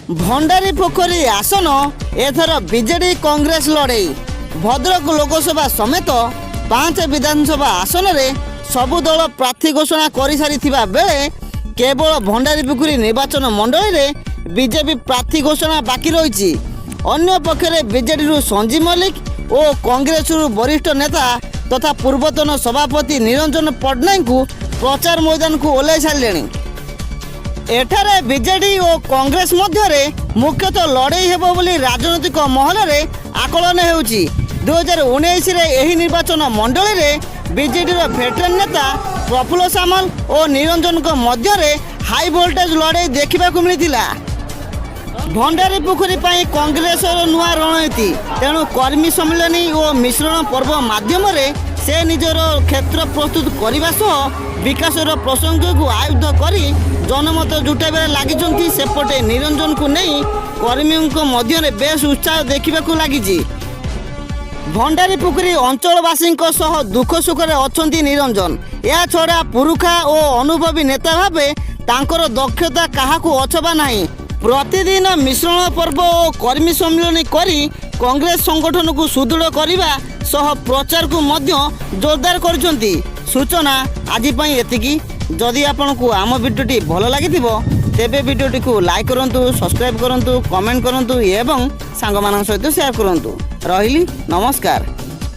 ଭଣ୍ଡାରୀ ପୋଖରୀ ଆସନ ଏଥର ବିଜେଡି କଂଗ୍ରେସ ଲଢ଼େଇ। ଭଦ୍ରକ ଲୋକସଭା ସମେତ ପାଞ୍ଚ ବିଧାନସଭା ଆସନରେ ସବୁ ଦଳ ପ୍ରାର୍ଥୀ ଘୋଷଣା କରିସାରିଥିବା ବେଳେ କେବଳ ଭଣ୍ଡାରୀପୋଖରୀ ନିର୍ବାଚନ ମଣ୍ଡଳୀରେ ବିଜେପି ପ୍ରାର୍ଥୀ ଘୋଷଣା ବାକି ରହିଛି। ଅନ୍ୟପକ୍ଷରେ ବିଜେଡିରୁ ସଞ୍ଜୀବ ମଲ୍ଲିକ ଓ କଂଗ୍ରେସରୁ ବରିଷ୍ଠ ନେତା ତଥା ପୂର୍ବତନ ସଭାପତି ନିରଞ୍ଜନ ପଟ୍ଟନାୟକଙ୍କୁ ପ୍ରଚାର ମଇଦାନକୁ ଓହ୍ଲାଇ ସାରିଲେଣି। ଏଠାରେ ବିଜେଡି ଓ କଂଗ୍ରେସ ମଧ୍ୟରେ ମୁଖ୍ୟତଃ ଲଢ଼େଇ ହେବ ବୋଲି ରାଜନୈତିକ ମହଲରେ ଆକଳନ ହେଉଛି। 2019ରେ ଏହି ନିର୍ବାଚନ ମଣ୍ଡଳୀରେ ବିଜେଡିର ଭେଟେରାନ୍ ନେତା ପ୍ରଫୁଲ୍ଲ ସାମଲ ଓ ନିରଞ୍ଜନଙ୍କ ମଧ୍ୟରେ ହାଇ ଭୋଲ୍ଟେଜ୍ ଲଢ଼େଇ ଦେଖିବାକୁ ମିଳିଥିଲା। ଭଣ୍ଡାରୀ ପୋଖରୀ ପାଇଁ କଂଗ୍ରେସର ନୂଆ ରଣନୀତି। ତେଣୁ କର୍ମୀ ସମ୍ମିଳନୀ ଓ ମିଶ୍ରଣ ପର୍ବ ମାଧ୍ୟମରେ ସେ ନିଜର କ୍ଷେତ୍ର ପ୍ରସ୍ତୁତ କରିବା ସହ ବିକାଶର ପ୍ରସଙ୍ଗକୁ ଆୟୁଧ କରି ଜନମତ ଜୁଟାଇବାରେ ଲାଗିଛନ୍ତି। ସେପଟେ ନିରଞ୍ଜନକୁ ନେଇ କର୍ମୀଙ୍କ ମଧ୍ୟରେ ବେଶ ଉତ୍ସାହ ଦେଖିବାକୁ ଲାଗିଛି। ଭଣ୍ଡାରୀ ପୋଖରୀ ଅଞ୍ଚଳବାସୀଙ୍କ ସହ ଦୁଃଖ ସୁଖରେ ଅଛନ୍ତି ନିରଞ୍ଜନ। ଏହାଛଡ଼ା ପୁରୁଖା ଓ ଅନୁଭବୀ ନେତା ଭାବେ ତାଙ୍କର ଦକ୍ଷତା କାହାକୁ ଅଛପା ନାହିଁ। ପ୍ରତିଦିନ ମିଶ୍ରଣ ପର୍ବ ଓ କର୍ମୀ ସମ୍ମିଳନୀ କରି କଂଗ୍ରେସ ସଂଗଠନକୁ ସୁଦୃଢ଼ କରିବା ସହ ପ୍ରଚାରକୁ ମଧ୍ୟ ଜୋରଦାର କରୁଛନ୍ତି। ସୂଚନା ଆଜି ପାଇଁ ଏତିକି। ଯଦି ଆପଣଙ୍କୁ ଆମ ଭିଡ଼ିଓଟି ଭଲ ଲାଗିଥିବ, ତେବେ ଭିଡ଼ିଓଟିକୁ ଲାଇକ୍ କରନ୍ତୁ, ସବସ୍କ୍ରାଇବ୍ କରନ୍ତୁ, କମେଣ୍ଟ କରନ୍ତୁ ଏବଂ ସାଙ୍ଗମାନଙ୍କ ସହିତ ସେୟାର କରନ୍ତୁ। ରହିଲି, ନମସ୍କାର।